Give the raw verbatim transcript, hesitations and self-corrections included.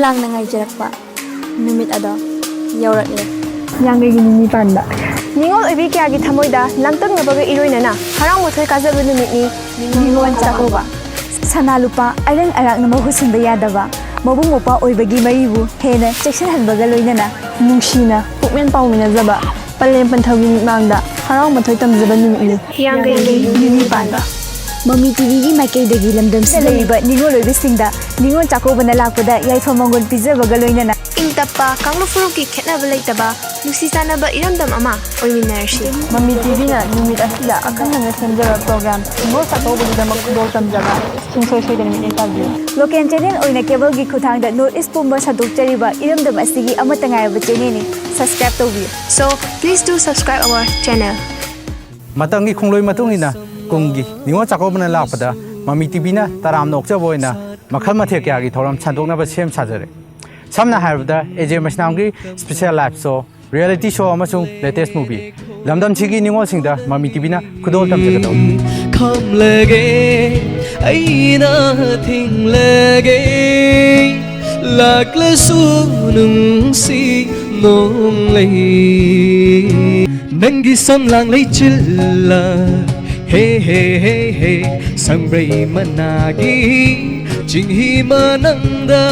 ꯂꯥꯡꯅ ꯉꯥꯏꯖꯔꯛꯄ ꯅꯨꯃꯤꯠ ꯑꯗꯣ ꯌꯧꯔꯛꯂꯦ꯫ ꯌꯥꯡꯒꯩꯒꯤ ꯅꯤꯅꯤ ꯄꯥꯟꯕ꯫ ꯅꯤꯉꯣꯜ ꯑꯣꯏꯕꯤ ꯀꯌꯥꯒꯤ ꯊꯃꯣꯏꯗ ꯂꯥꯡꯇꯛꯅꯕꯒ ꯏꯔꯣꯏꯅꯅ ꯍꯔꯥꯎ ꯃꯊꯣꯏ ꯀꯥꯖꯕ ꯅꯨꯃꯤꯠꯅꯤ ꯅꯤꯉꯣꯜ ꯆꯥꯛꯀꯧꯕ꯫ ꯁꯅꯥ ꯂꯨꯄꯥ, ꯑꯔꯪ ꯑꯔꯥꯛꯅ ꯃꯍꯨꯠ ꯁꯤꯟꯕ ꯌꯥꯗꯕ ꯃꯕꯨꯡ ꯃꯧꯄ꯭ꯋꯥ ꯑꯣꯏꯕꯒꯤ ꯃꯔꯤꯕꯨ ꯍꯦꯟꯅ ꯆꯦꯛꯁꯤꯟꯍꯟꯕꯒ ꯂꯣꯏꯅꯅ ꯅꯨꯡꯁꯤꯅ ꯄꯨꯛꯃꯦꯟ ꯄꯥꯎꯃꯤꯟꯅꯖꯕ ꯄꯂꯦꯝ ꯄꯟꯊꯧꯒꯤ ꯃꯤꯠꯃꯥꯡꯗ ꯍꯔꯥꯎ ꯃꯊꯣꯏ ꯇꯝꯖꯕ ꯅꯨꯃꯤꯠꯅꯤ꯫ ꯍꯤꯌꯥꯡꯒꯩꯒꯤ ꯅꯤꯅꯤ ꯄꯥꯟꯕ꯫ ꯃꯃꯤ ꯇꯤꯚꯤꯒꯤ ꯃꯥꯏꯀꯩꯗꯒꯤ ꯂꯝꯗꯝꯁꯤꯗ ꯂꯩꯔꯤꯕ ꯅꯤꯉꯣꯜ ꯑꯣꯏꯕꯤꯁꯤꯡꯗ ꯅꯤꯉꯣꯜ ꯆꯥꯛꯀꯧꯕꯅ ꯂꯥꯛꯄꯗ ꯌꯥꯏꯐ ꯃꯪꯒꯣꯜ ꯄꯤꯖꯕꯒ ꯂꯣꯏꯅꯅ ꯏꯪ ꯇꯞꯄ, ꯀꯥꯡꯂꯨꯞ ꯐꯨꯔꯨꯞꯀꯤ ꯈꯦꯠꯅꯕ ꯂꯩꯇꯕ, ꯅꯨꯡꯁꯤ ꯆꯥꯟꯅꯕ ꯏꯔꯝꯗꯝ ꯑꯃ ꯑꯣꯏꯃꯤꯟꯅꯔꯁꯤ꯫ ꯃꯃꯤ ꯇꯤꯚꯤꯅ ꯅꯨꯃꯤꯠ ꯑꯁꯤꯗ ꯑꯈꯟꯅꯅ ꯁꯦꯝꯖꯕ ꯄ꯭ꯔꯣꯒ꯭ꯔꯥꯝ ꯅꯤꯉꯣꯜ ꯆꯥꯛꯀꯧꯕꯒꯤꯗꯃꯛ ꯈꯨꯗꯣꯜ ꯇꯝꯖꯕ ꯁꯨꯡꯁꯣꯏ ꯁꯣꯏꯗꯅ ꯃꯤꯠꯌꯦꯡ ꯇꯥꯕꯤꯌꯨ꯫ ꯂꯣꯀꯦꯜ ꯆꯦꯅꯦꯜ ꯑꯣꯏꯅ ꯀꯦꯕꯜꯒꯤ ꯈꯨꯠꯊꯥꯡꯗ ꯅꯣꯔꯠ ꯏꯁ ꯄꯨꯝꯕ ꯁꯟꯗꯣꯛꯆꯔꯤꯕ ꯏꯔꯝꯗꯝ ꯑꯁꯤꯒꯤ ꯑꯃꯠꯇ ꯉꯥꯏꯔꯕ ꯆꯦꯅꯦꯜꯅꯤ꯫ Subscribe ꯇꯧꯕꯤꯌꯨ꯫ So, please do subscribe our channel. ꯃꯇꯝꯒꯤ ꯈꯣꯡꯂꯣꯏ ꯃꯇꯨꯡ ꯏꯟꯅ ꯀꯨꯝꯒꯤ ꯅꯤꯉꯣꯜ ꯆꯥꯛꯀꯧꯕꯅ ꯂꯥꯛꯄꯗ ꯃꯃꯤ ꯇꯤꯚꯤꯅ ꯇꯔꯥꯝꯅ ꯑꯣꯛꯆꯕ ꯑꯣꯏꯅ ꯃꯈꯜ ꯃꯊꯦꯜ ꯀꯌꯥꯒꯤ ꯊꯧꯔꯝ ꯁꯟꯗꯣꯛꯅꯕ ꯁꯦꯝ ꯁꯥꯖꯔꯦ꯫ ꯁꯝꯅ ꯍꯥꯏꯔꯕꯗ, ꯑꯦ ꯖꯦ ꯃꯩꯁꯅꯥꯝꯒꯤ special live show, reality show ꯑꯃꯁꯨꯡ latest movie, ꯂꯝꯗꯝꯁꯤꯒꯤ ꯅꯤꯉꯣꯜꯁꯤꯡꯗ ꯃꯃꯤ ꯇꯤꯚꯤꯅ ꯈꯨꯗꯣꯜ ꯇꯝꯖꯒꯗꯧꯔꯤ꯫ ꯈꯝꯂꯒꯦ, ꯑꯩꯅ ꯊꯤꯡꯂꯒꯦ, ꯂꯥꯛꯂꯁꯨ ꯅꯨꯡꯁꯤ ꯅꯣꯡꯂꯩ꯫ ꯅꯪꯒꯤ ꯁꯝꯂꯥꯡ ꯂꯩꯆꯤꯜꯂ, ꯍꯦ, ꯍꯦ, ꯍꯦ, ꯍꯦ, ꯁꯪꯕ꯭ꯔꯩ ꯃꯅꯥꯒꯤ ꯆꯤꯡꯍꯤ ꯃꯅꯪꯗ꯫